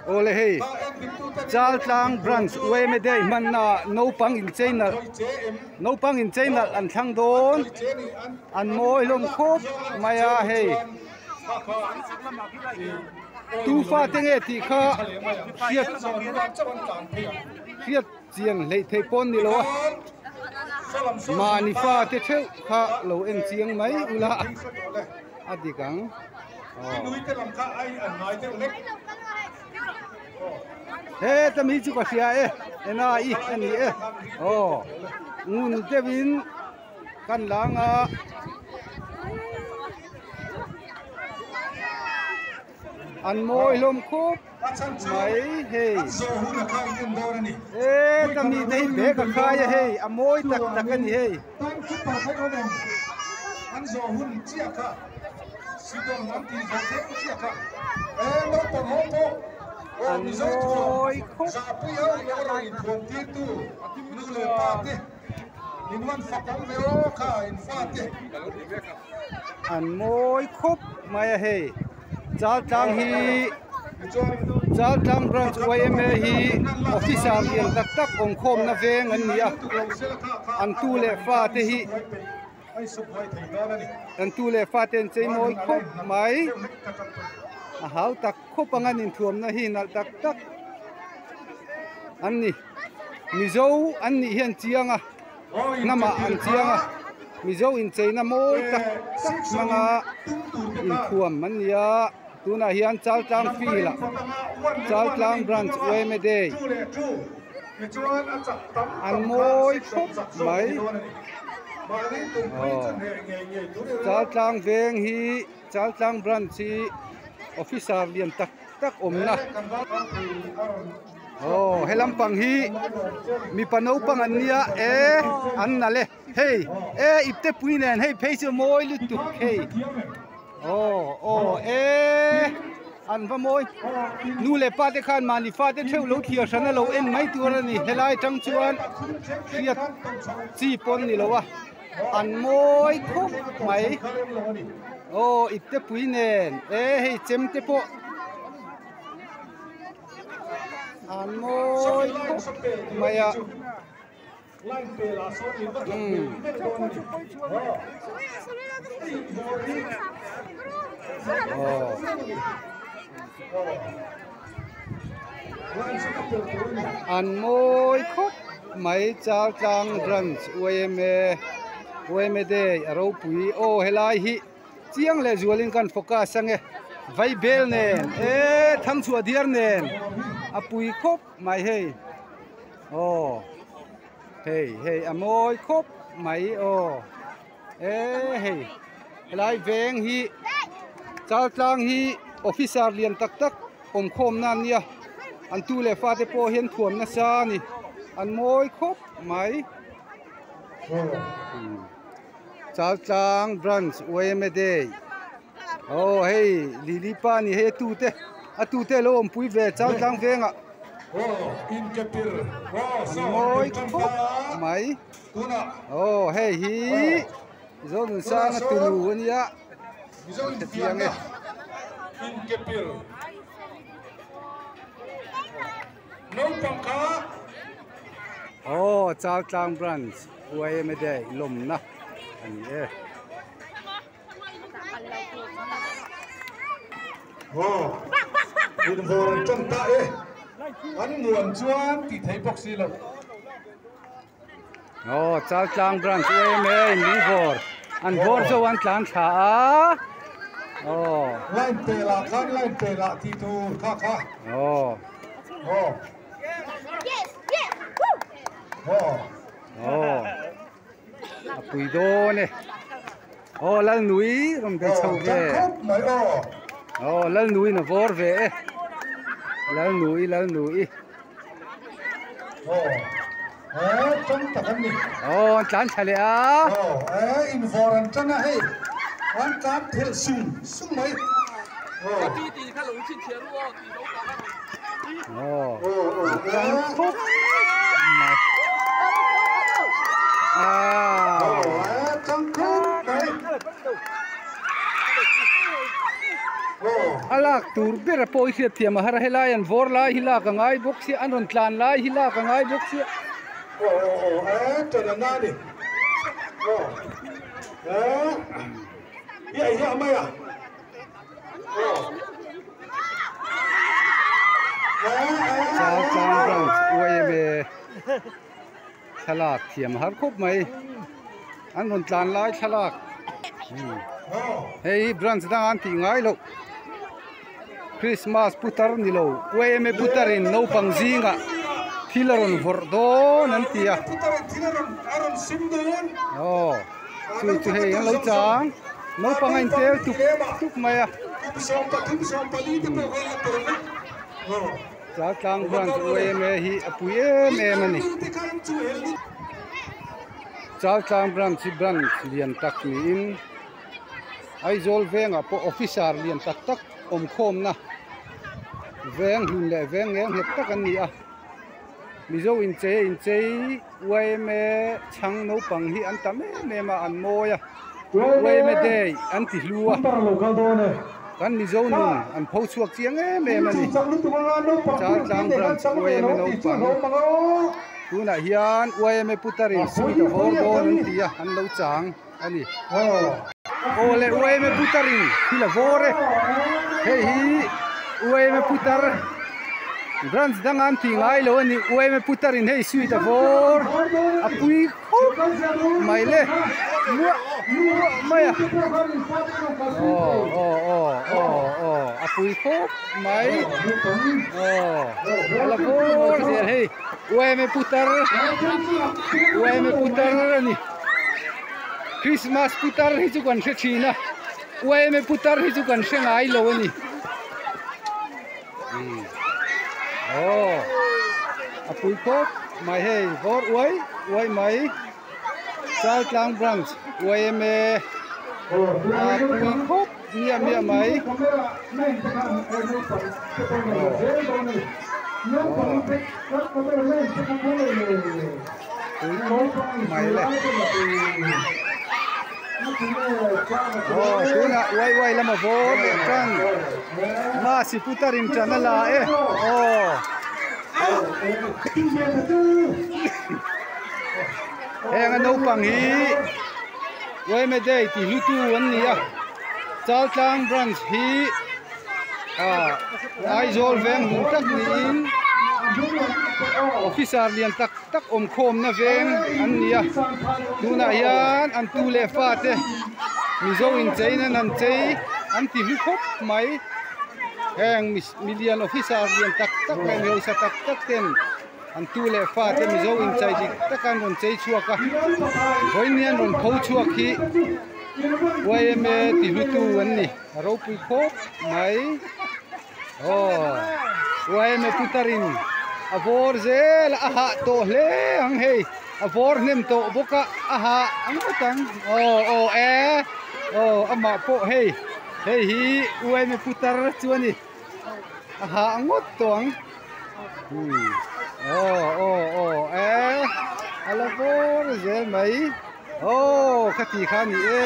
Awle hei Chaltlang branch yma day hmanna naupang inchei nalh naupang inchei nalh an thlang dawn an mawi hlawm khawp mai a hei tu fate nge tih kha hriat hriat chiang hleih theih pawh an ni lo a mahni fate theuh kha lo en chiang mai ula a dik ang. Heta mi chu ka hria e ena i a ni e aw ngun deuhin kan lang a. An mawi hlawm khup mai hei heta mi te hi bag a khai a hei a mawi tak tak a ni hei. An mawi khawp. An mawi khawp mai a hei Chaltlang hi Chaltlang branch yma hi officer lian tak tak awmkhawmna veng an ni a an tu leh fa te hi an tu leh fa te an chei mawi khawp mai a hau tak khawp ang an inthuamna hi nalh tak tak an ni. Mizo an nih hian chiang a hnamah an chiang a Mizo incheina mawi tak tak hmanga inthuam an ni a tunah hian Chaltlang field ah Chaltlang branch yma day an mawi khawp mai aw Chaltlang veng hi Chaltlang branch hi officer lian tak tak awmna. Aw he lampang hi mipa naupang an nia e an nalh e hei e ipte pui nen hei phei chu mawi lutuk hei aw aw e an va mawi nu leh pa te khan mahni fa te theuh lo thliar hran a lo en mai tur a ni helai atang chuan hriat chi pawn ni lo a an mawi khawp mai aw ipte pui nen e hei chem te pawh. An mawi khawp mai a An mawi khawp mai Chaltlang branch yma yma day a ropui aw helai hi. Chiang leh zualin kan focus ange vaibel nen e thangchhuah diar nen a pui khawp mai hei aw hei hei a mawi khawp mai aw e hei helai veng hi Chaltlang hi officer lian tak tak awm khawm na ania an tu leh fate pawh hian thuam nasa a ni an mawi khawp mai. Chaltlang branch yma day aw hei lili pa ni hei a tu te a tu te alo awmpui ve Chaltlang vengah an mawi khawp mai aw hei hi Zonunsanga tunu a nia hetiang e. Aw Chaltlang branch yma day lawmna a ni e. Aw invawr an tan ta e an nuam chuan tih theih bawk si lo. Aw Chaltlang branch yma in lungvawr an vawr zo an tlan thla a aw. Line pelah khan line pelah tih tur kha kha. Aw. Aw. Aw. Aw. A pui dawn e. Aw Lalnui rawn bei chho ve. Aw Lalnuiin a vawr ve e. Lalnui Lalnui. Aw. Eh tang tak an ni. Aw an tlan thla leh a. Aw eh in vawr an tan a hei. An tlan thelh sung sung mai. Aw. Aw. Tang khawp mai. Ah. Aw eh tang khawp mai. Aw. A lak tur ber a pawh i hriat thiam a har a, helai an vawr lai hi lak a ngai bawk sia, an rawn tlan lai hi lak a ngai bawk sia. Aw aw aw e ṭan a na ni aw e hiah hiah mai a aw e e Chaltlang Branch yma thlalak thiam a har khawp mai, an rawn tlan lai thlalak hei hi branch danga an tih ngai loh Christmas putar ni lo yma putar in naupang zingah thil a rawn vawrh dawn an ti a aw chu chu hei an lo chang naupang a intel tup tup mai a. Chaltlang branch yma hi a pui em em a ni. Chaltlang branch hi branch lian tak niin Aizawl vengah pawh officer lian tak tak awm khawmna veng hlun leh veng ngeng nghet tak an ni a. Mizo inchei a inchei yma chhang naupang hi an tam em em a an mawi a. Yma day an ti hlu a, kan Mizo nun an pho chhuak chiang em em a ni. Chaltlang branch yma naupang tunah hian yma putarin sweet a vawr dawn an ti a, an lo chang a ni. Aw le yma putarin thil a vawr e, hei hi yma putar branch danga an tih ngai lo a ni, yma putarin hei sweet a vawr a pui khawp mai le muah muah mai a aw aw aw aw aw a pui khawp mai aw a la vawr zel hei yma putar yma putar a ni Christmas putar hi chu kan hre thin a yma putar hi chu kan hre ngai lo a ni. Aw a pui khawp mai hei vawr uai uai mai Chaltlang branch yma a pui khawp miah miah mai pui khawp mai le aw tunah uai uai lama vawr leh tan masi putar in tan a la e aw heng a naupang hi yma day tih hlu tu an ni a Chaltlang branch hi ah Aizawl veng hmun tak niin officer lian tak tak awm khawmna veng an ni a tunah hian an tu leh fate mizo inchein an han chei an ti hlu khawp mai heng milian officer lian tak tak leh mi hausa tak tak ten an tu leh fate mizo inchei dik tak an rawn chei chhuak a vawiin an rawn pho chhuak hi yma ti hlu tu an ni a ropui khawp mai. Aw yma putarin a vawr zel a hah tawh hle ang hei a vawr hnem tawh bawk a a hah ang ngawt ang aw aw e aw amah pawh hei hei hi yma putar chu a ni a hah ngawt tawh ang aw aw aw e a la vawr zel mai aw khati kha a ni e.